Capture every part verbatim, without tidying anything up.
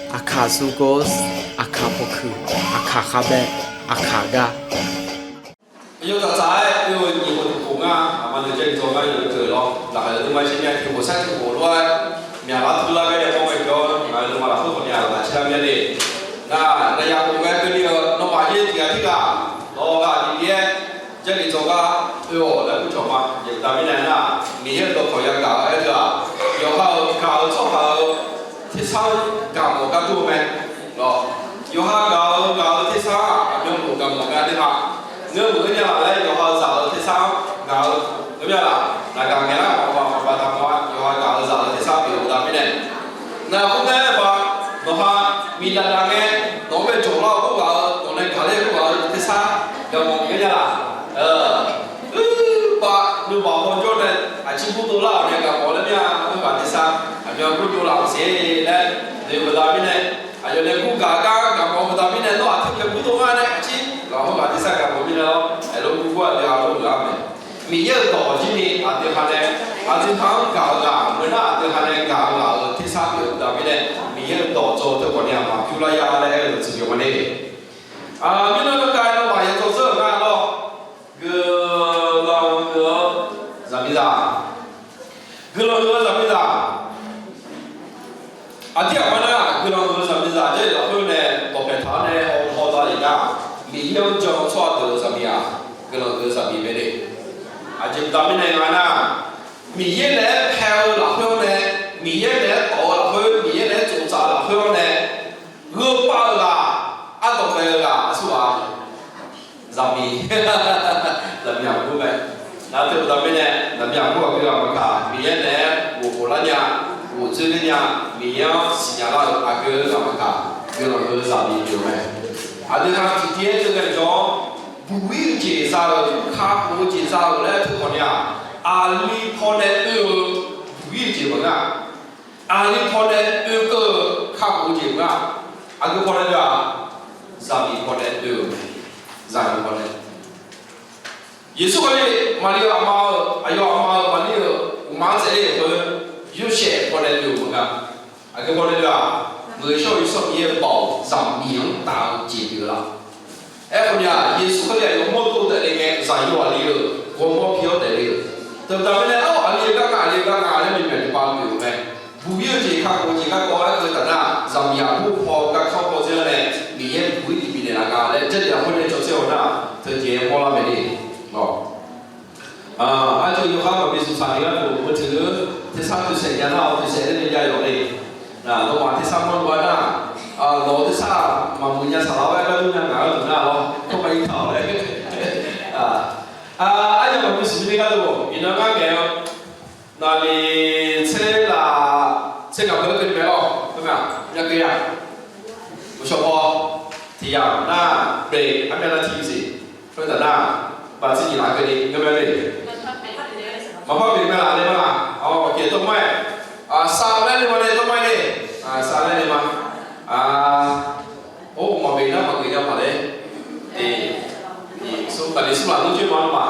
Aqkaq sukor, aqkaq pawkuiq, aqkaq kharbae, aqkaq gar. Yawtsaq tsaq-aer oe-euq nyiq khof tiq khof ngar, aqma deuq Jarlif dzaw gar yawf-eu keuv lawr, laqkhaq deuq deuq ma sher myav tiq khof sar tiq khof lof-aer, myaqlar teular gar yamawr ngae jawr, ngaq-euq nuima lafkhoer khawf ni-aq laqkhaq caer lar myav le. Nar, nar ya khof gar keuvni-eu nawmaf yaer tiq ghaq tirghaq lawq ghaq bif-aer, Jarlif dzaw gar oe-awq laer kur cawq ma. Jeq baqda mirnae nar, Miqyaer-euq dawqkawq yagaq-eu aer-eu-aq, yawqha-euq gaq-eu tsawrhaq-euq tersar gaq mawf gar dur-eu mae. Lawq, yawqha gaq-eu gaq-eu tersar aqmyanluf gaq mawf gar dur-a. Ngeur meuq-eu nya laf laer yawqha zaq-euq tersar gaq-eu, ngeur mya laf, naqgaq ngaeq lar-awq baqda mawf-a. Yawqha gaq-eu zaq-euq tersar pyeuf-eu baqda mirnae, naq khoerngae-aer ba, nawqha miqdaq daq ngae, nawq-anr bae jawq lar-eu khoerghaq-eu, nawq nae gaq ler khoerghaq-eu tersar gaq mawf ngeur nya laf. Uiq, ba, nuibaq hawjawr nae aqcir burdov lar-awq nae gaq mawf laer mya, khoerghaq tersar aqmyan burdov laf-euq siq laer noeq-eu baqda mirnae, aqyawf nae kur gaq gar gaq mawf-eu baqda mirnae, nawr aqteu pyaeq burdov ngar nae aqcir laf khoerghaq tersar gaq mawf mirnae lawr, aerlof gurgur aqdui ha lor-eu lar mae. Miqyaer-euq dawq jir ni aqdui ha nae, aqdui ha-anr gaq-eu ghaq, ngeur nar aqdui ha nae gaq-eu ghaq-euq tersar pyeuf-eu baqda mirnae, Miqyaer-euq dawq dzaw teukhawf ni aqma pyur lar ya laer aer-eu teujeq ma le. Mirnan navgav-aer nawmaf yadzaw zeur-euq ngar lawr, guiqlanq huiq-eu zaqmiqzaq, guiqlanq huiq-eu zaqmiqzaq. Aqdir aqma nar, guiqlanq huiq-eu zaqmiqzaq Jarlif lafkhoer nae dawqpaeq taq-awr nae hawdawq lef nar, Miqyaer-anr jan-eu tsawrhaq deuq-euq zaqmiq-aq, guiqlanq huiq-eu zaqmiq mae le. Aqjeq baqda mirnae nga nar, Miqyaer naeq-aer paeq-eu lafkhoer-anr nae, Miqyaer naeq-aer tawf-eu lafkhoer, Miqyaer naeq-aer tsoftsaf lafkhoer-anr nae, gheu pav-eu ghaq, ardawq mae-eu ghaq aqsurghaq zaqmiq, zaqmiq aqbur mae. Nar teu baqda mirnae, zaqmiq aqbur aqgeu ghaq maqkaq, Miqyaer naeq-aer ghofkhof lar nya, ghofdzoer ler nya, Miqyaer-anr siqnya lar-euq aqgeu ghaq maqkaq, guiqlanq huiq-eu zaqmiq pyeuf mae. Aqdui ha tiqtiv-aer teunae jawr-awr, buq-ir-eu jeq za-euq, kakhof-eu jeq za-euq laer teukhawf ni-aq, aqli pawnae oe-eu buq-ir-eu jeq maqnga. Aqli pawnae oekeuv-eu kakhof-eu jeq maqnga. Aqgeu pawnae oe-aq, zaqmiq pawnae oe-euq mae. Zaqmiq pawnae. Yeqsur Kali, Maqlir-euq aqma-euq, aqyawf aqma-euq Maqlir-euq uqma-anr tsaevler-euq khoer, Yorsaev pawnae oe-euq maqnga. Aqgeu pawnae oe-aq, Muiq-eu shawr-eu Yawsanr Miqyaer-euq baoq zaqmiq-anr taf-eu jeq pyeuf-eu la. Aerkhawf ni-aq, Yeqsur Kali aqyawf mawrdo taef le ngae, zaqyo aqli-euq ghawrmawr pi-awr taef le-euq. Teubaqda mirnae, ar, aqli-eu gar nga, aqli-eu gar nga laer maeqnaeq tiqpav pyeuf-eu mae. Buq-ir-eu jeq kakhof-eu jeq garkawv aer-eu taf nar, zaqmiq aqbur paw-eu garkawv paw dzer-awr nae, Miqyaer buq-ir tiqbif naeq laf nga laer Jarlif lafkhoer nae cawtser-awr nar, teujeq-aer mawrlar mae le. Arjeuq yawkhar maqbi zmqsaq ni gharduq meuteq-eu tersar toeqsaef nya nar-awr toeqsaef nae jav yawq le. Nawmaf tersar mawrluf gar nar, lawq-eu tersar maqmuiq nya saqlaq-awr aer gar dur nya ngaq-anr dmq nar lawr, tawrma ir taq-awq laer. Arjeuq maqbi zmq ni gharduq iqnan ngar ngaeq-eu naqliq tser laf tser gaq peuq-aer keuvni mae lawr, tawrma ya keuv ya. Uqshawq paw tiq yamq nar, beq armyav nar tiq siq. Khoertaf nar, baqtser nyiq laf keuvni ngeur mae le. Maqpar beq mae laf le ma laq. Awq, jeq tawrma-aer, sav laer le ma le, tawrma-aer le. Sav laer le ma. Or, maqbeq nar maqgeuf nya paq le. Naqliq smr laf nar coer ma ma.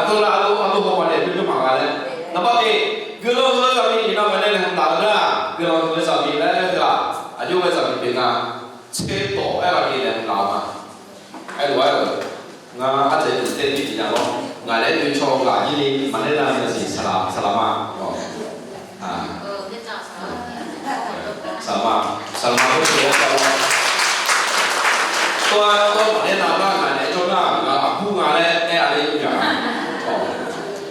Tawrlar arlof haw paq nae jawrjawr maqgha laer. Naqbar tiq, guiqlanq huiq-eu zaqmiq iqnan ngaq nae laeqhmq taf-eu nar, guiqlanq huiq-eu zaqmiq laer aer-eu teu-aq, aqjox ghae zaqmiq pyeuf nga. Tser tawf aer-awr ni laeqhmq taf-eu ma. Aerlof-aer-euq, ngar ardzaeq deuq tae bi tiq nya lawr. Ngaq naeq-aer oe caw ghaq jir ni maqnaeq nar-eu zaqsiq saqlaq ma. Saqlaq ma, saqlaq ma, tawr-aer tawr maqnaeq nar nar ngaq naeq-aer jawr nar ngaq aqbur nga laer aer-a le ya.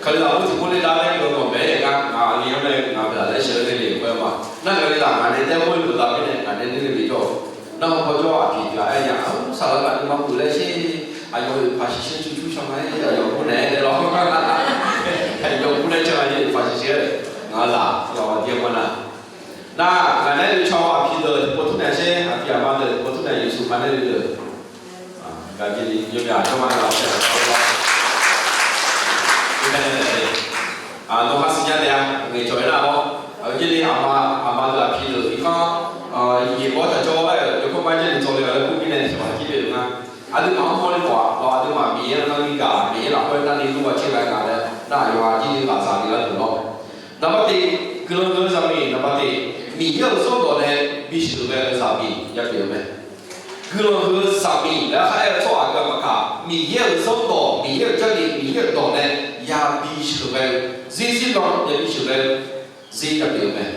Kalizaq aqbur tiq mawr le lar laer yawdawq maeq-aer gar ngaq aqli-anr nae ngaq pyeuflar laer sheuq-eu le le khoer ma. Nar ngaq le laf ngaq nae tae mawr-eu lof-a mirnae ngaq nae nuir le bi jawr-eu. Nar hawpaw jawr aqpiq tiq ghaq aer nya, saqlaq ghaq nuima puq laer sher, aqyawf-euq paq shiq shir cucur can ma-aer aqyawf kur naeq-aer nae lawr. Aqyawf kur nae can-a-ir paq shiq shir-aer ngaq-eu laf yawqha jeq ma nar. Nar ngaq nae oe caw aqpiq deuq tiqpov tmr naeq sher, aqpiq aqma deuq tiqpov tmr naeq Yeqsur ma nae oe deuq. Gaqjeq ni yawmyaq jawrma nar-awr nawr ha siqnya taef-a, ngaeqcawq-aer nar-awr. Aqjeq ni aqma, aqma deuq aqpiq deuq irkanr, yaeqbawr taq jawr-aer-euq yawkawr ma jaer ni dzawle-a laer kur mirnae tiqpaq jir bae-euq nga. Aqduimaf-anr mawrle mawf-aq, aqduimaf Miqyaer-anr narni gaq, Miqyaer lafkhoer narni lor-a caer ghae gaq laer nar, aqyawf-a jir ni ghaqzaq ni gharduq lawr. Naqbar tiq Guiqlanq huiq-eu zaqmiq naqba tiq, Miqyaer-euq zanrdawq nae bisheuq ghae-eu zaqmiq yapyeuf-eu mae. Guiqlanq huiq-eu zaqmiq laer khar aer-eu tsawrhaq aqgeu maqkaq, Miqyaer-euq zanrdawq, Miqyaer-euq jarlif, Miqyaer-euq dawq nae yabi sheuqghae-eu, zirzir lan yabi sheuqghae-eu zir yapyeuf-eu mae.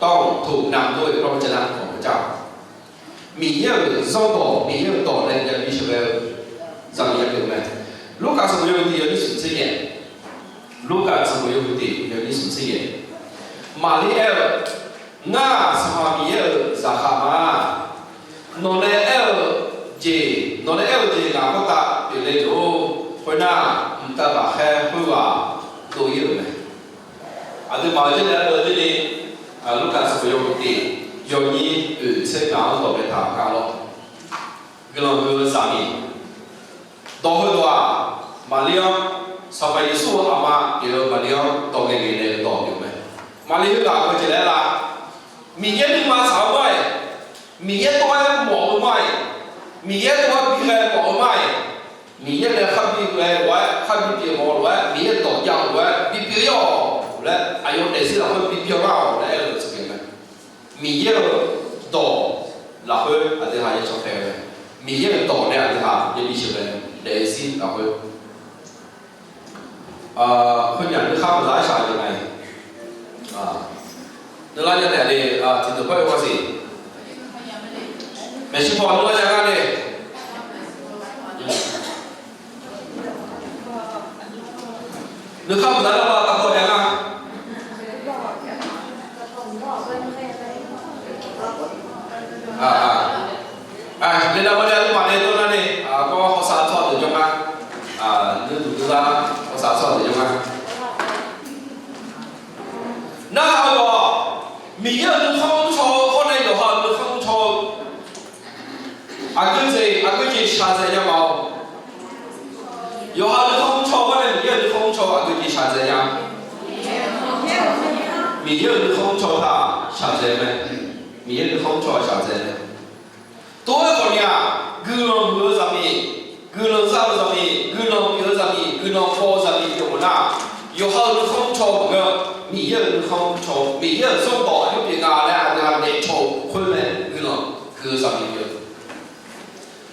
ต้องถูกนำด้วยพระวจนะของพระเจ้า Miqyaer-euq zanrdawq, Miqyaer-euq dawq nae yabi sheuqghae-eu zaqmiq yapyeuf-eu mae. Lurkaf sanqbof yawhuiq tiq yawnyir smq tser nyaef, Lurkaf sanqbof yawhuiq tiq yawnyir smq tser nyaef, Maqlir aer-eu, Ngar-aq, Sanqpaq Miqyaer-euq zaqkhav ma. Nawq nae aer-eu jeq, nawq nae aer-eu jeq ngaq khoertav pyeufle luf-ur. Khoernar, mqtav baqkhaer khoerghaq dov-ir-euq mae. Aqduimaf-euq jarlif-anr dov-ir ni, Lurkaf sanqbof yawhuiq tiq yawnyir oeq tser ngaq-anr dawq baetaq-euq gar lawr. Guiqlanq huiq-eu zaqmiq dawq heudawq-aq, Maqlir-anr, Sanqpaq Yeqsur-euq aqma pyeuf-eu Maqlir-anr dawq ngaeqngaeq naeq-eu dawq pyeuf mae. Maqlir heughaq-euq jeq laer lar, Miqyaer nuima tsaq-eu mar-iq, Miqyaer tawr-aer mawf-eu mar-iq, Miqyaer tawr-aer bighae mawf-eu mar-iq, Miqyaer nae kharbighae lof-aer, kharbi pyeuf mawf-eu lof-aer, Miqyaer-euq dawq jav-eu lof-aer bipyeuf-ir-awq laer, aqyawf daefzir lafkhoer bipyeuf lar-awq laer aer-eu jeq mae. Miqyaer-euq dawq lafkhoer aqdui ha yacawq khaeq-eu mae. Miqyaer-euq dawq nae aqdui ha yabi sheuqghae-eu daefzir lafkhoer. Khoernyaf nuikhanr maqza-aer shaq-eu jeq mae. Nuilar nya taef le, tiqdeuq par-eu maqsiq. Maeqshi paw nuilar nya ngar le. Nuikhanr maqza nar ma taqpaw nya ngar. Aqle nar ma le, nuima nae dawr nar ni, kawr hawsav tsawrhaq deuq jawr ngar. Nuiduq nuilar hawsav tsawrhaq deuq jawr ngar. Narhaq-eu dawq, Miqyaer-euq nuikhanr mrcaw-eu hawr nae yawqha-euq nuikhanr mrcaw-eu aqgeujeq, aqgeujeq shaqdzaeq nya ma-awq. Yawqha nuikhanr mrcaw-eu hawr nae Miqyaer-euq nuikhanr mrcaw aqgeujeq shaqdzaeq nya. Miqyaer-euq nuikhanr mrcaw taq shaqdzaeq mae. Miqyaer nuikhanr mrcaw shaqdzaeq mae. Tov-aer khawf ni-aq, guiqlanq huiq-eu zaqmiq, guiqlanq za-eu zaqmiq, guiqlanq pyeuf-eu zaqmiq, guiqlanq paw-eu zaqmiq pyeuf-eu nar, yawqha-euq nuikhanr mrcaw maqngeur, Miqyaer-euq nuikhanr mrcaw, Miqyaer-euq zanrdawq aqjox pyeuf nga laer aqdui ha daefcaw-eu khoer mae. Guiqlanq huiq-eu zaqmiq pyeuf-eu,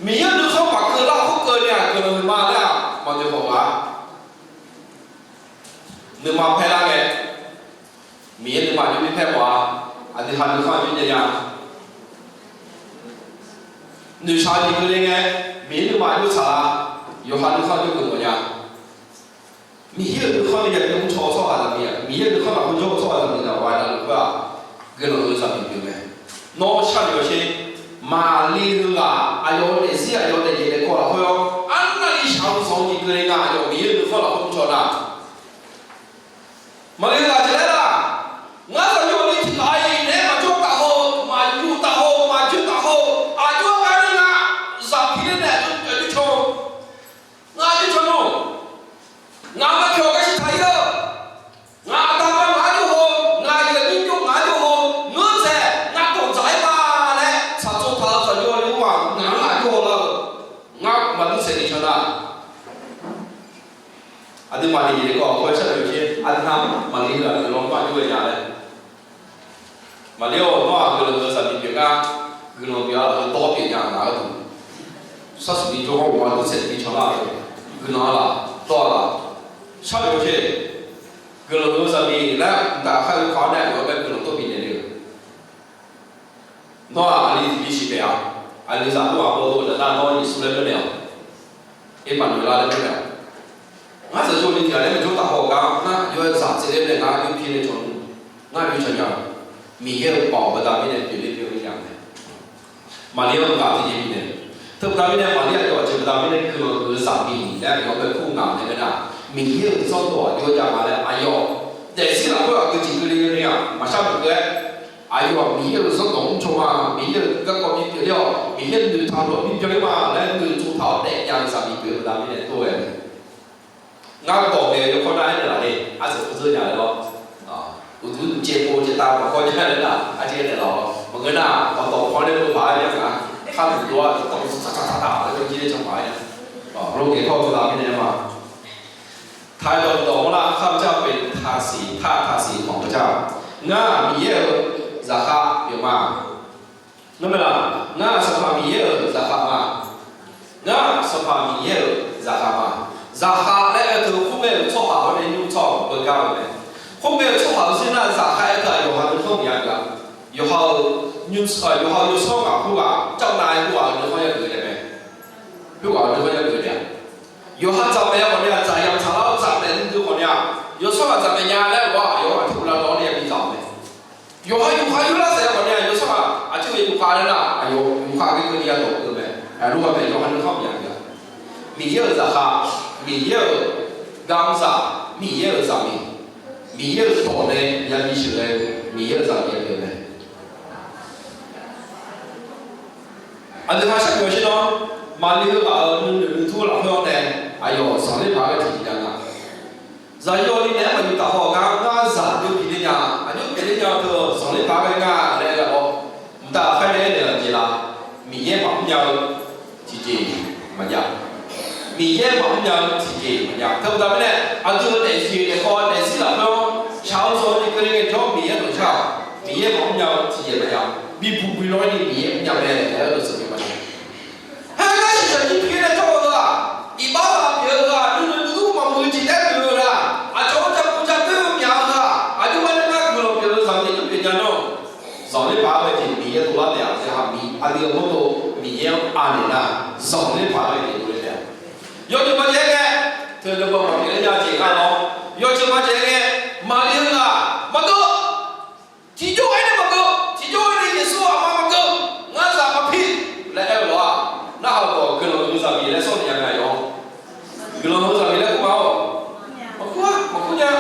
Miqyaer-euq nuikhanr maqkeuv lar khoerkeuvni-aq guiqlanq huiq ma laer-aq maqnoeq khawf nga. Nuima paer lar ngae, Miqyaer nuima aqjox bi paer mawf-a. Aqdui ha nuikhanr aqjox jav nya. Noeqshaq-eu jeq keuvle ngae, Miqyaer nuima aqjox tsaq-a. Yawqha nuikhanr aqjox geufmawf nya. Miqyaer-euq nuikhanr ni yabi mrcaw-eu tsawrhaq zaqmiq-aq, Miqyaer-euq nuikhanr lafkhoer jawr-eu tsawrhaq zaqmiq daq-aq, guiqlanq huiq-eu zaqmiq pyeuf mae. Nawr sharnoeq-awr sher. Maqli heughaq aqyawf-euq daefzir aqyawf-euq daefjeq daefkawv lafkhoer-awr, arnavni shaq-eu zanq-eu jeq keuvle nga, aqyawf Miqyaer-euq nuikhanr lafkhoer mrcaw nar, Maqli heughaq jeq laer nar, ngar zaqyo ni tiqghaq-iq naeq-aer maqjawr taf haw-eu, maqyuf taf haw-eu, maqjoe taf haw-eu, aqjox-aer ghae-eu nga, zaq piqler nae aqjox caw-eu, ngar aqjox caw-eu, ngaq-euq garkawv gar shir taq-ir-eu, ngaq aqda ma ngaq-anr jawr haw-eu, ngaq yawnyir jawr ngaq-anr jawr haw-eu, ngeur dzaeq ngar dawq dzaq-aer ma laer tsaqtsov taq-eu zaqyo ni mr-aq, ngaq-anr aqjox haw lar-eu, ngar maqdui saef ni caw nar, aqduimaf ni jeq kawv khoer sharnoeq-awr sher. Aqdui ha maqli heughaq guiqlanq maqjox-aer nya laer. Maqli-awr, nawr-aq guiqlanq huiq-eu zaqmiq pyeuf ngar, guiqlanq pyeuf-a lafkhoer dawr pyeuf nya ngaq-anr duq. Sharsuq ni jawr hawr-eu ma dui saef ni caw nar-eu, guiqlanq-a laf, dawr-a laf, sharnoeq-awr sher. Guiqlanq huiq-eu zaqmiq laer mqtav kar-eu kawq-anr nae aqyawf-anr bae guiqlanq tov bifnaeq le-euq. Nawr-aq aqli tiqbi siq taef-a. Aqli zaq dov-aq bawdov-eu daq nar nawr Yeqsur laer mr naeq-awq. Iqmaqnoeqlar laer mr naeq-awq. Ngar zaqyo ni tiqghaq laer maqjawr taf haw-eu gar nar, yawzaq tsaevler nae ngar aqjox pir nae caw nmr, ngar aqjox caw nya-eu, Miqyaer-euq baoq baqda mirnae pyeufler pyeufler nya mae. Maqli-anr ghaq tiqjeq bifnaeq. Teubaqda mirnae Maqli aqyawf aqjeq baqda mirnae guiqlanq huiq-eu zaqmiq laer aqyawf-anr bae kur ngaq nae ghae nar, Miqyaer-euq zanrdawq aqjox-aer jav nga laer aqyawf daefzir lafkhoer aqgeujeq keuvle-eu nar-aq maqshar maqkeuv-aer, aqyawf-aq Miqyaer-euq zanrdawq mrcaw ma, Miqyaer-euq garkawv bipyeuf ler-awq, Miqyaer noeqtaq-eu lawq bipyeuf-ir ma laer noeqtsoq taq-awr daef nya-eu zaqmiq pyeuf-eu baqda mirnae tov-aer Ngar dawq ngaeq-eu yawkawr nar aernaeq laf le, arsaef kawr dzeur nya laer lawr. Uqduq uqduq caev pov caev tav maqkawr nya laer nar, arjeq aernaeq laf-awr maqngeur nar, aqdawq pawr nae meuq paq-aer nya nga, kharduq dov-a dawq taq taq taq laer jir-aer can paq-aer nya. Loqgeq kawr-eu baqda mirnae ma. ไทย dawq dawq-anr nar, ข้าพเจ้าเป็นทาสี ทาสทาสีของพระเจ้า Ngar-aq Miqyaer-euq zaqkhav pyeuf ma. Ngar-aq Sanqpaq Miqyaer-euq zaqkhav ma. Ngar-aq Sanqpaq Miqyaer-euq zaqkhav ma. Zaqkhav laer aer-eu teu khoerngae-euq tsawrhaq-anr nae nymr tsawrhaq-anr beugar-eu mae. Khoerngae-euq tsawrhaq-euq zir nar zaqkhav aer teu-aq yawqha nuikhanr maqya geuf-a. Yawqha-euq nymr-, yawqha-euq yawsanr ghaq khoerghaq cavnav-aer khoerghaq-euq nuikhanr yageuf naeq mae. Khoerghaq-euq nuikhanr yageuf naeq-a. Yawqha dzaqmaeq-eu khawf ni-aq, dzaqyamq tsaqlar-awr dzaqmaeq duidui khawf ni-aq, yawsanr ghaq dzaqmaeq nya laer-euq-aq, yawqha aqtawr uvlanr dawr ni yabi dzaq-awq mae. Yawqha yufkhav yurlar saef-eu khawf ni-aq, yawsanr ghaq aqjeq-aer yufkhav laer nar, aqyawf yufkhav ghae keuvni yadawq-eu mae. Aqlof-aer mae yawqha nuikhanr maqya geuf-a. Miqyaer-euq zaqkhav, Miqyaer-euq gamzaq, Miqyaer-euq zaqmiq, Miqyaer-euq dawq nae yabi sheuqghae-eu Miqyaer-euq zaqmiq pyeuf mae. Aqdui ha sharnoeq shir-awr, maqli heughaq-euq nuinoeq nuidur lafkhoer-anr nae aqyawf zanqler paq-aer ghae tiqjeq jav nga. Zaqyo ni naeq-aer maqyuftaf haw-eu gar ngar zaq aqjox pyeufler nya, aqjox pyeufler nya-eu teu zanqler paq-aer ghae nga laer aer-awr, mqtav lafkhoer nae aernaeq-eu jeq la, Miqyaer maqmr nya-eu tiqjeq maqjav. Miqyaer maqmr nya-eu tiqjeq maqjav. Teubaqda mirnae aqdui-euq daefzir daefkawv daefzir lafkhoer-anr shaq-eu zanqler keuvle ngaejawr Miqyaer dawqshar-aq, Miqyaer maqmr nya-eu tiqjeq maqjav. Bibuq bi lawr-ir ni Miqyaer mr nya mae laer aer-eu dawq sanqbof ma. Haer nar shiqshaq jir pyeuf nae jawr-eu ghaq, iqbax ghaq pyeuf-eu ghaq, nuinoeq nuidur maqmuiq-eu jeq taef-aer pyeuf-eu ghaq, aqcawq-anr jav pu jav doer-eu myaq-eu ghaq, aqjox-aer nar ngar guiqlanq pyeuf-eu zaqmiq aqjox pyeuf nya nar, zanqler paq-aer ghae jeq Miqyaer dovlar taef-a. Aqdui-euq mawrdo Miqyaer-anr anaeq nar, zanqler paq-aer ghae jeq dovle taef-a. Yawjeq maqjeq-aer ghae, teu deuq baw maqpyeuf ler nya jeq ngar lawr. Yawjeq maqjeq-aer ghae, maqli-eu ghaq maqgeur. Tiqjawr-aer nae maqgeur, tiqjawr-aer nae Yeqsur aqma maqgeur, ngar zaq maqpir laer aer-eu lof-aq, narhaq-eu dawq guiqlanq huiq-eu zaqmiq laer sawr naeq nya nga yawq. Guiqlanq huiq-eu zaqmiq laer kur ma-awq. Maqkur-a, maqkur nya.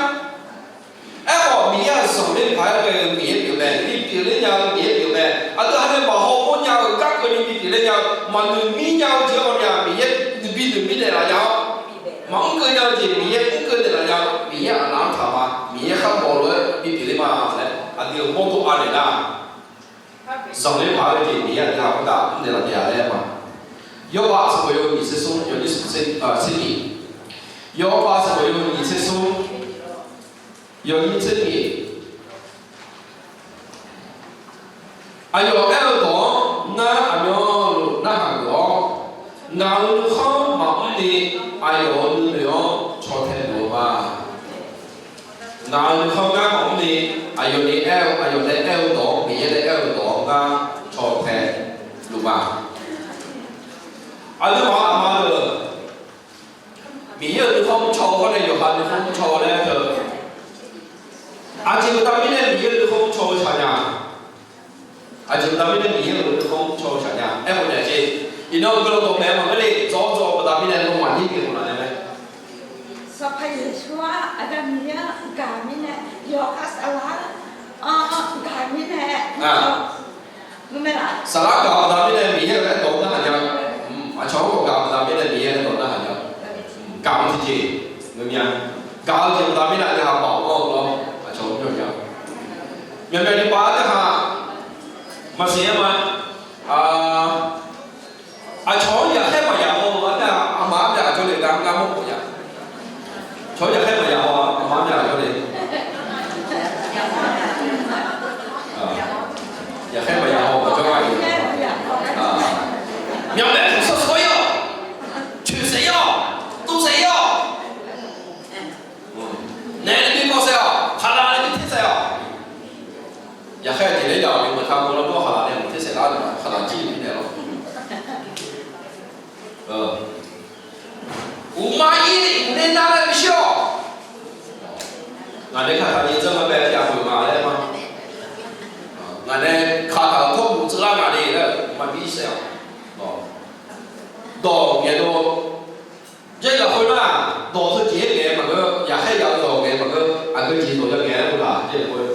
Aerkhawf Miqyaer-aq zanqler paq-aer ghae-eu Miqyaer pyeuf mae, bipyeuf ler nya-eu Miqyaer pyeuf mae. Aqdui ha nae maqhaw mawrnya-euq garkawv ni bipyeuf ler nya-eu, maqnoeq mir nya-eu jeq-anr ghawqmya Miqyaer nuibi noeq mir naeqlaf nya-awr, maqmr keuv nya-eu jeq Miqyaer mr keuv naeqlaf nya-eu, Miqyaer aqlaf-anr taq ma, Miqyaer khar mawf lof-aer bipyeuf ler ma laer aqdui-euq mawrdo anaeq nar, zanqler paq-aer ghae jeq Miqyaer aqdui ha khoertav mr naeqlaf taef-a laer ma. Yawrbav sanqbof yawhuiq nyiq tser smr yawnyir smr tser nyiq. Yawrbav sanqbof yawhuiq nyiq tser smr yawnyir tser nyiq. Aqyawf aer-eu dawq-anr ngar aqmyanluf narhaq geuf-awr, ngaq-euq nuikhanr maqmr ni aqyawf-euq nuinoeq-anr caw tae luf-eu ma. Ngaq-euq nuikhanr ngar maqmr ni, aqyawf ni aer-eu, aqyawf nae aer-eu dawq-anr, Miqyaer nae aer-eu dawq-anr ngar caw tae luf ma. Aqduimaf-euq aqma deuq, Miqyaer-euq nuikhanr mr caw-eu hawr nae yawqha nuikhanr mr caw-eu laer aer-eu, aqjeq baqda mirnae Miqyaer-euq nuikhanr mr caw-eu shaq nya. Aqjeq baqda mirnae Miqyaer-euq nuikhanr mr caw-eu shaq nya. Aerkhawf nae jeq, iqnan guiqlanq dawqmaeq maqngeur le, dzawr dzawr-eu baqda mirnae nawmaf nir pyeuf mawf nar nae mae. Sanqpaq Yeqsur-aq Aqda Miqyaer-anr gaq mirnae yawkhav saflar-anr gaq mirnae, saflar gaq-eu baqda mirnae Miqyaer-euq aerdawq narhaq nya. Aqcawq-anr khawf gaq-eu baqda mirnae Miqyaer aerdawq narhaq nya. Gaq-eu tiqjeq ngeur mya. Gaq-eu jeq baqda mirnae aqdui ha maqmr-eu lawr. Aqcawq-anr mr nya. Myaqmyaq ni pav-aer teu ha maqsiq-aer ma. Aqcawq-anr yaqkhaer maqyaq haw-eu arnav aqma arnav aqjawr le gar ngar mawr khawf ya. Cawq-anr yaqkhaer maqyaq haw aqma arnav aqjawr le. Yaqkhaer maqyaq haw aqjawr gar le. Myaqmyaq tiq sawr sawr-ir-awq. Coeq saef-ir-awq. Tov saef-ir-awq. Naeq nae bi kawv saef-awq. Khaqlaq nae bi ter saef-awq. Yaqkhaer jeq laer jav-awq. Meuq taq meuq lar mawr khaqlaq nae meuq ter saef lar-eu khaqlaq jir-eu mirnae lawr. Uqma ir ni uqner nar laer bishir-awq. Ngaq nae kaqtaq nyae dzanr-anr bae jav-euq ma laer ma. Ngaq nae kaqtaq-euq tawrbuq tseuvlar ngaq le laer uqma bir saef-awq. Dawq ngaeq dov. Jaer lafkhoer nar, dawq teujeq-aer ngaeq-eu maqngeur, yaqkhaer yaf-eu dawq ngaeq-eu maqngeur, aqgeu jeq dawq ya ngaeq-aer uvlaq jaer lafkhoer.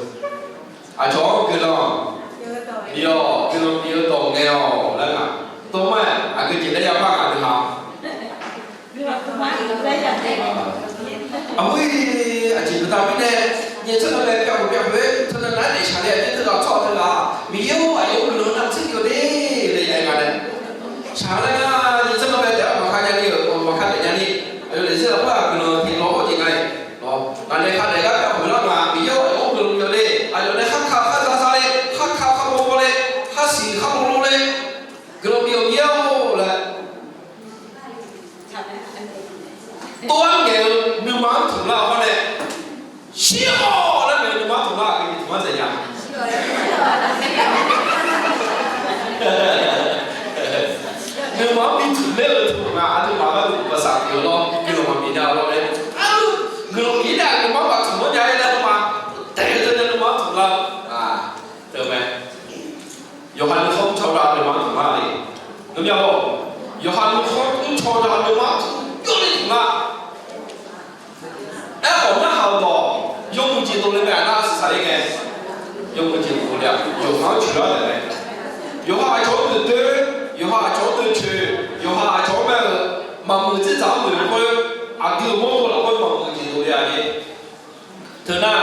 Aqcawq-anr guiqlanq bif-awq, guiqlanq bif-eu dawq ngaeq-awq laer ngaq. Dawq ma-aer aqgeu jeq laer yapar ngaq deuq ha. Aqmur-iq, aqjeq baqda mirnae, nyae tseurnae bae pyavkhoeq pyavkhoeq-aer teunav nav-aer daefshaq le-a, nyae teughaq tsawrhaq teughaq, Miqyaer-or, aqyawf-euq guiqlanq navmaqtser pyeuf-eu de laer aer nga nae. Shaq laer ngar nyae tseurnae bae daef-awr maqka nya ni-euq maqka daef nya ni, aqyawf daefzir lafkhoer-aq guiqlanq tiq lawr-awr jeq nga-iq. Ngaq nae ka daef gar pyavkhoeq lar ngaq, Miqyaer-or, aqyawf-euq guiqlanq pyeuf de, aqyawf Aqlawr guiqlanq maqbif nya-eu lawr mae. Guiqlanq bif nae aqduimaf-anr maqtmq-anr nya-aer laer ma, taef-aer nae nuima-anr tmq lar-eu. Teu mae. Yawqha nuikhanr mrcaw-eu aqduimaf-anr tmq lar le. Ngeurmya lawr, yawqha nuikhanr mrcaw-eu aqduimaf-anr tmq jawrle tmq lar. Aerkhawf narhaq-euq dawq, yawmuiq jeq dovle mae, aqnar siqsaq-ir ngae. Yawmuiq jeq dovle-aq, yawqha-anr coeq lar taef mae. Yawqha aqcawq-anr deuq doer, yawqha aqcawq-anr deuq coeq, yawqha aqcawq-anr mae-euq maqmuiq dzerdzaq-anr noeq khoer, aqdui-euq mawrdo lafkhoer maqmuiq jeq dovle-a le. Teunar,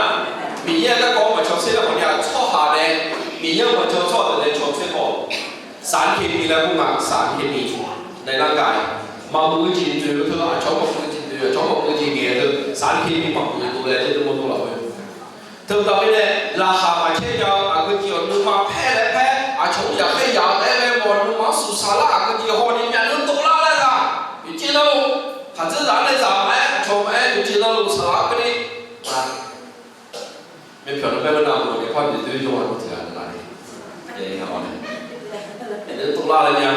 Miqyaer-euq garkawv-anr maqcaw tser-a khawf ni-aq, tsawrhaq nae, Miqyaer-euq maqjan tsawrhaq deuq nae caw tser khawf, สารเคมี laer kur nga, สารเคมี naeq lar gaq-iq, maqmuiq-eu jeq noeq-eu teu, aqcawq-anr maqmuiq-eu jeq noeq, aqcawq-anr maqmuiq-eu jeq ngaeq-eu teu, สารเคมี maqmuiq dovle-a le, deuq mawrdo lafkhoer. Teubaqda mirnae, laqkhaq maqcaer nya-eu aqgeu jeq-awq, nuima paer laer paer, aqcawq-anr yaqkhaer yaq-eu taef-aer ghae mawf, nuima-anr suqsaq lar, aqgeu jeq haw ni myavnuiv dovlar laer ghaq, yawqjeq navluf, khaqdzerzaq-anr nae zaq maqaer, aqcawq maqaer, yawqjeq navluf saqlaq-anr keuvni, myavpyawq nuimaer beunav-eu nae par noeqdoer jawr-a tiq ghaq-a nae, dovlar laer nya.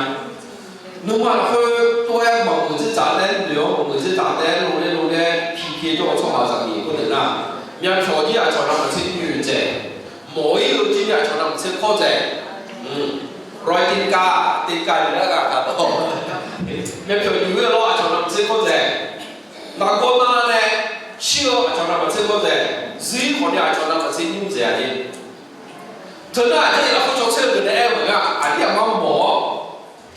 Nuima lafkhoer tov-aer maqmuiq dzerdzaq laer noeq-awr, maqmuiq dzerdzaq taef-aer lov laer lov laer piqpi jawr-eu tsawrhaqzaq ni khoerdeuq nar, myavpyawq jir aqcawq navmaqtser nyoeq dzaeq, mawq-ir-eu jir ni aqcawq navmaqtser kawr dzaeq, รอยตีนกา, ตีนกา ni lar ghaq gaq dawq, myavpyawq nyoeq-ir-eu lawr aqcawq navmaqtser kawr dzaeq, naqgawr nar nae shir-eu aqcawq navmaqtser kawr dzaeq, zuir khawf ni aqcawq navmaqtser nymr dzaeq-a le. Teunar aqjeq lafkhoer caw tser-eu deuq nae aer-eu maqngeur, aqdir aqmar mawq-awr,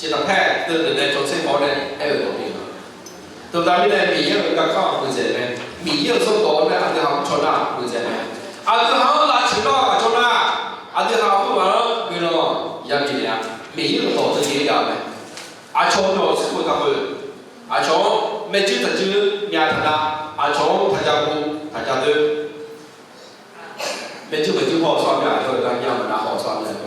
jeqtaq paer deuq nae caw tser khawf-awr nae aer-eu dawq pyeuf-a. Teubaqda mirnae Miqyaer-euq garkawv-anr muiqdzaeq mae. Miqyaer-euq zanrdawq-awr nae aqdui ha mrcaw nar muiqdzaeq mae. Aqdui ha-anr lavcoeq lar-eu aqcawq nar, aqdui ha khoerghaq-anr guiqlanq yabif naeq-a. Miqyaer-euq dawq teujeq-ir jav-eu mae. Aqcawq-eu dawq tserkhof taqkhof, aqcawq-anr maerjuir taqjuir myav taqnav, aqcawq-anr taqja guv taqja doer. Maerjuir maqjuir haw-eu tsawrhaq myav, aqcawq-eu gar myav maqnav haw-eu tsawrhaq myav-a.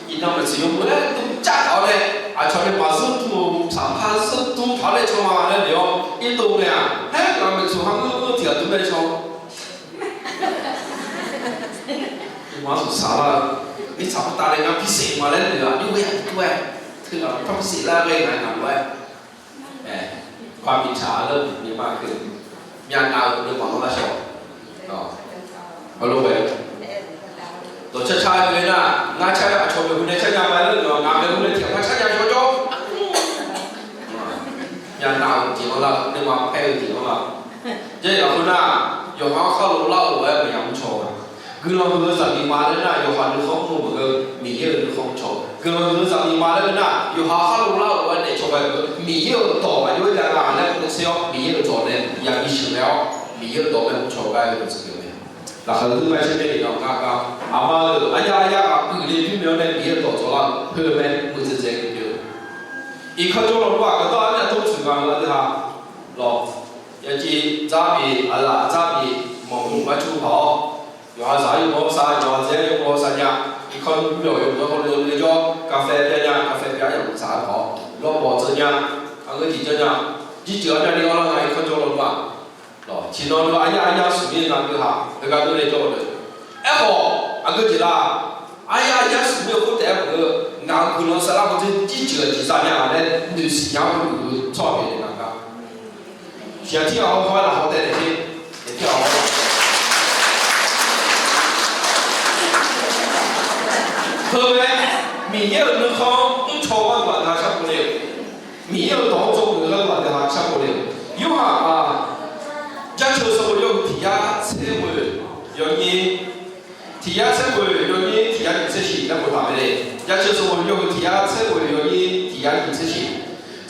Iqnan maqsiq yawmuiq laer dov cav taq-awr nae, aqcawq nae maqzeur dm-eu saqpar zeur dm taq-awr nae caw ma laer naeq-awr irdov nae-aq, haer ghaq maeqtsoeq ha ngeur ngeur tiq ghaq dm nae caw. Iqma-anr suqsaq lar-eu, mirtsaq khoertav nae ngar พิเศษ ma laer noeq-aq, nymr ghae-aq teughaq teughaq par พิเศษ lar ghae ngaq ngaq lof-aer ความอิจฉาเริ่มมีมากขึ้น myavnav-eu nuima-anr lar shawr-awq. Heulof-aer dawqcar car-aer khoer nar, ngar car-aer aqcawq maeqhu nae car nya ma laer noeq-awq, ngaq maeqhu nae tiq ghaq par car nya shawr jawr. Myavnav-eu jeq-anr lar-eu, nuima paer-eu jeq-anr lar-eu. Jarlif lafkhoer nar, yawqha-anr khar lo lar-eu lof-aer maqya mrcaw-a. Guiqlanq huiq-eu zaqmiq ma laer nar, yawqha nuikhanr mr-eu maqngeur, Miqyaer-euq nuikhanr mrcaw. Guiqlanq huiq-eu zaqmiq ma laer nar, yawqha khar lo lar-eu lof-aer daefcaw ghae-eu Miqyaer-euq dawq maqjawr-aer jav nga laer mr tser-awr, Miqyaer-euq dawq nae yabi sheuqghae-awr, Miqyaer-euq dawq mae mrcaw gar-eu deuq tsuif-eu mae. Laqkhaq-eu gui ma sher bae-iq-awq gar gar, aqma-euq aryar aryar ghaq uiqle pyur mae-awr nae Miqyaer-euq dawq dzawlar-eu heu mae, muiqdzaeq dzaeq-eu pyeuf-eu. Iqkanr jawr lawq lor-aq, gaqdawr armyaq tov tsuif nga-eu aqdui ha lawq. Yaciv dzarbi, aqlaf dzarbi, mawqmq marcur paq-awr, yawqha zaq-aer yawqha sar, yawqha dzae-aer yawqha sar nya. Iqkanr nymr yawqha yawqha hawle le jawr, กาแฟ pyav nya, กาแฟ pyav-aer yawqha saq-aer paq-awr, lawrbawq dzeur nya, aqgeu jeq janr nya, jirceuq-anr myavni-awr lar nga. Iqkanr jawr lawq lor-aq, tiqnan-eu aryar aryar smq-ir nga deuq ha, heugar dov le jawr-eu deuq. Aerkhawf, aqgeu jeq la, aryar aryar smq-ir-eu khoer taef-aer maqngeur, ngaq-euq guiqlanq saflar hawdzeur jirceuq-aq jeq za nya laer noeqsiq nya-anr uiq-eu tsawrhaq pyeuf-eu nga gar. Tiq ghaq tir ghaq-awr haw-aer lafkhoer taef naeq-ir, tiq ghaq tir ghaq-awr. Heu mae, Miqyaer-euq nuikhanr mrcaw-eu gharduq aqdui ha sharpov le-euq. Miqyaer-euq dawq-anr tsawrgeuf-eu gharduq aqdui ha sharpov le-euq. Yorhaq-aq, Jarceuq sanqbof yawhuiq tiq yar tser ghoeq yawnyir, tiq yar tser ghoeq yawnyir tiq yar nyiq tser shiq laer boftaq mae le. Jarceuq sanqbof yawhuiq tiq yar tser ghoeq yawnyir tiq yar nyiq tser shiq.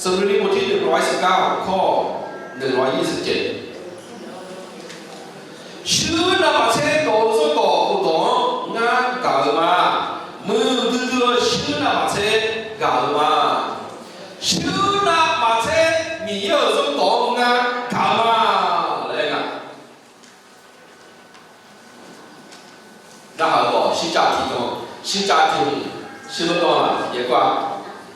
Sanqpaq Lir bof tir noeqlawq-aer siqgar-awq kawr-awq, noeqlawq-aer yir tser jeq. Shuir navmaqtser dawq-eu zanrdawq khofdawq-anr ngar gaq-eu ma. Muiqdui dui-eu shuir navmaqtser gaq-eu ma. Shuir navmaqtser Miqyaer-euq zanrdawq-anr ngar gaq-eu ma laer nga. Narhaq-eu dawq shircav tiq dawq, shircav tiq hmq, shirlanr dan-aq yaeqkeuv-a,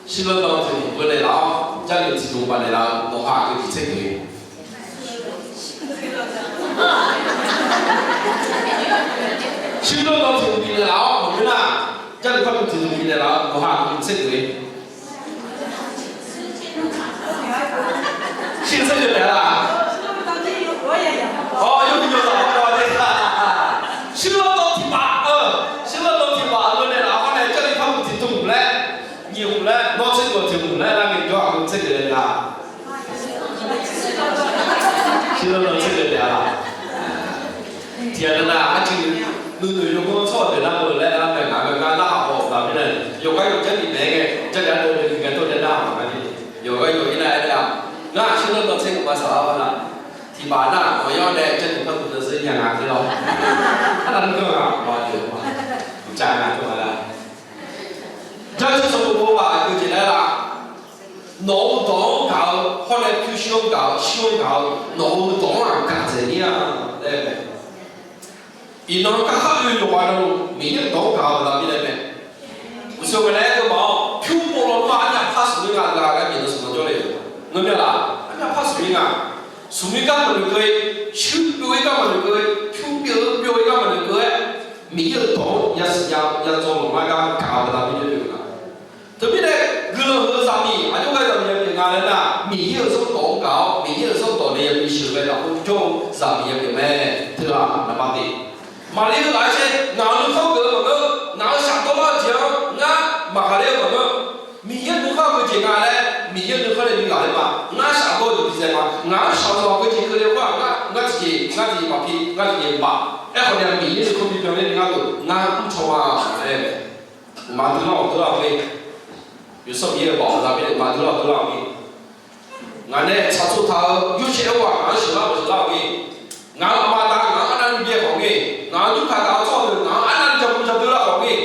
shirlanr dan tiq hmq beunaeq laf-awr, jarlif tiq dmq baqnaeq laf-eu nawqha aqgeu jeq tser geuf-eu. Shirlanr dan tiq hmq bifnaeq laf-awr maqngeur nar, jarlif par dmq tiq dmq bifnaeq laf-eu nawqha aqgeu jeq tser geuf-eu. Tser geuf taef-a laq? Awq, yawmuiq yawzaq-anr baw-a de. Shuirlanr dawq tiq baf-eu, shuirlanr dawq tiq baf-eu nae laf-awr nae jarlif par muiq tiq tmq laer, nyiq hmq laer, nawr tser geuf tiq hmq laer lar ngae jawr-aq, heu tser geuf taef-a laq? Shuirlanr dawq tser geuf taef-a laq? Tiq ghaq navnav arcuiv nuinoeq yawganr tsawrhaq deuq nar-eu laer lar mae, ngaq-euq gar narhaq haw-euq baqda mirnae, yawqgar yawq jarlif maeq-aer ngae, jarlif ardeuv-eu ngaq tawr jav narhaq-a. Yawqgar yawq-ir nar-aer nar-aq, ngar-aq shuirlanr dawq tser geuf ma saqlar-awr nar, tiq baf nar-aq, maqya-awr nae jarlif par tmq deuq zeur nya nga te lawr. Arnav nuiganr ghaq ma deuq ma, uqcav nga tov-a laq? Jarlif sanqbof bof-eu ghaq aqgeu jeq laer laf? Nawq-euq dawq-anr gaq-eu hawr nae pyurshuir-anr gaq-eu, shuir-anr gaq-eu, nawq-euq dawq-anr aqgaf dzaeq mir-a laer mae. Iqnan garkar oe yawqghaq navluf Miqyaer-euq dawq-anr gaq-eu baqda mirnae mae. Uqshoe ngaq nae aer-eu ma-awr, pyur pov lawnmr-aq armyav par smq mir nga, aqgeu aqgeu bifnaeq smq-anr jawrle-eu. Ngeur mir-a laq? Armyav par smq mir nga. Smq mir gar maqnoeq keuv-ir, shuir byov-ir gar maqnoeq keuv-ir, pyur byov-ir byov-ir gar maqnoeq keuv-aer, Miqyaer-euq dawq-anr yasiq ya yadzawr lanqlar gar gaq-eu baqda mirnae oe-eu nga. Teumirnae guiqlanq heu zaqmiq aqjox ghae zaqmiq yapyeuf nga laer nar, Miqyaer-euq zanrdawq-anr gaq-awr Miqyaer-euq zanrdawq nae yabi sheuqghae lafkhoer jawr-eu zaqmiq yapyeuf mae. Teughaq naqba teq, maqli-eu ghaq-aer caer, ngaq-euq nuikhanr geuf-eu maqngeur, ngaq-euq shafdawr lar-eu jeq-anr ngar maqghaqler-eu maqngeur. Miqyaer nuikhanr-eu jeq nga laer, Miqyaer nuikhanr nae bi ghaqler ma. Ngar shafdawr-eu jeq bi zae ma. Ngaq-anr shaqzanq-eu jeq keuvle khoer-aq, ngar tiqjeq ngar tiqjeq maqpi, ngar tiqjeq maqaer khawf ni-aq, Miqyaer nuikhanr bi byanler ni ngar deuq ngar mrcaw ma laer mae. Maqdui lar-awq dui lar-awq-e. Yawsanr Miqyaer-euq baoq-a mirnae maqdui lar-awq dui lar-awq-e. Ngaq nae tsaqtsov taq-eu yawshaef-aer ghaq ngaq-anr sheuqlar-awq sheuqlar-awq-e. Ngaq-euq aqma aqda ngaq-anr arnavni byae khawf ngae, ngaq-anr durkaq taq-eu tsawrhaq deuq ngaq-anr arnavni jaqbu jaqdui lar khawf ngae,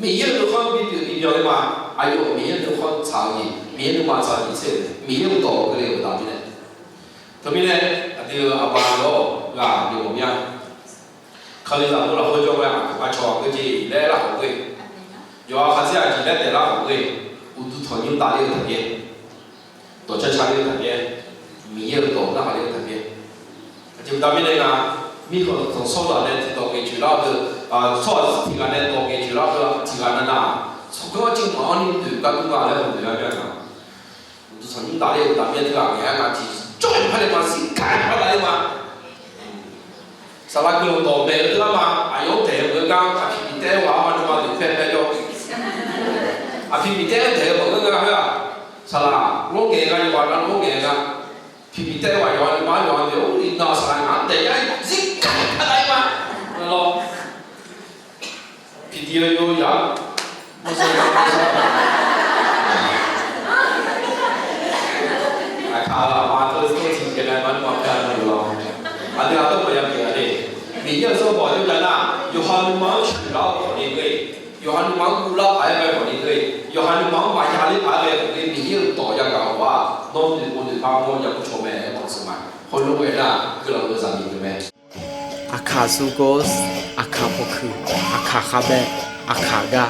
Miqyaer-euq nuikhanr bipyeuf bibyan ler ma. Aqyawf Miqyaer nuikhanr tsaq-eu jeq, Miqyaer nuima tsaq-eu jeq tser-euq, Miqyaer-euq dawq-eu keuvle-euq baqda mirnae. Teumirnae aqdui-eu aqma-awr ghaq aqdui ghawqmya Kalizaq dov lafkhoer jawr-aer aqcawq aqgeu jeq laer lar khawf ghoe, yawqha khaqdzer aqjeq laer daef lar khawf ghoe, uqduq tanqnymr davler-eu taqbyaer, dawqcar carler-eu taqbyaer, Miqyaer-euq dawq narhaq ler-eu taqbyaer. Aqjeq baqda mirnae nga, mirkhanq tanqsawr zaq nae tiqdawq ngaeqcoeq lar-eu, tsawrhaq tiq ghaq nae dawq ngaeqcoeq lar-eu tiq ghaq navnav, tsawrganr arciv maqanr ni noeq gar dur nga laer maqnoeq-a mya nga. Uqduq tanqnymr davler-eu taqbyaer teughaq ngaeq-aer nga tiqjawr-iq par nae maqzir gaq-aer par davler ma. Saqlaq guiqlanq dawq maeq-eu teughaq ma, aqyawf-anr daeq-eu maqngeur gar, aqpiq biftaev-aer ghaq-anr ma nuima noeq paer paer jawr. Aqpiq biftaev-aer daeq-eu maqngeur nga khoer-aq, saqlaq lawr ngaeq nga, yawqghaq navluf lawr ngaeq nga. Aqpiq biftaev-aer ghaq yawqha nuima-anr yawqha noeq-awr iqnan saqlaq ngaq-anr daeq-aer zir gaq-aer par davler ma. Lawr. Aqpiq diq-eu yawzaq-a. Aqkaq-euq aqma teu teu tiqjeq nae ma nuima paer-a nar-eu lawr. Aqdui aqdawr maqya pyeuf-a de. Miqyaer-euq zanrdawq aqjox jav nar, yawqha nuima-anr sheuqlar-eu khawf ni ghoe, yawqha nuima-anr guvlar paq-aer ghae khawf ni ghoe, yawqha nuima-anr maqya ler paq-aer ghae khawf ni Miqyaer-euq dawq yagaq-awq-aq, nawr noeqpov noeqpar mawr ya mr caw mae-aer maqsiq ma. Heulof-aer nar guiqlanq-eu zaqmiq pyeuf mae. Aqkaq smrgor, aqkaq pawkuiq, aqkaq khavbae, aqkaq gar.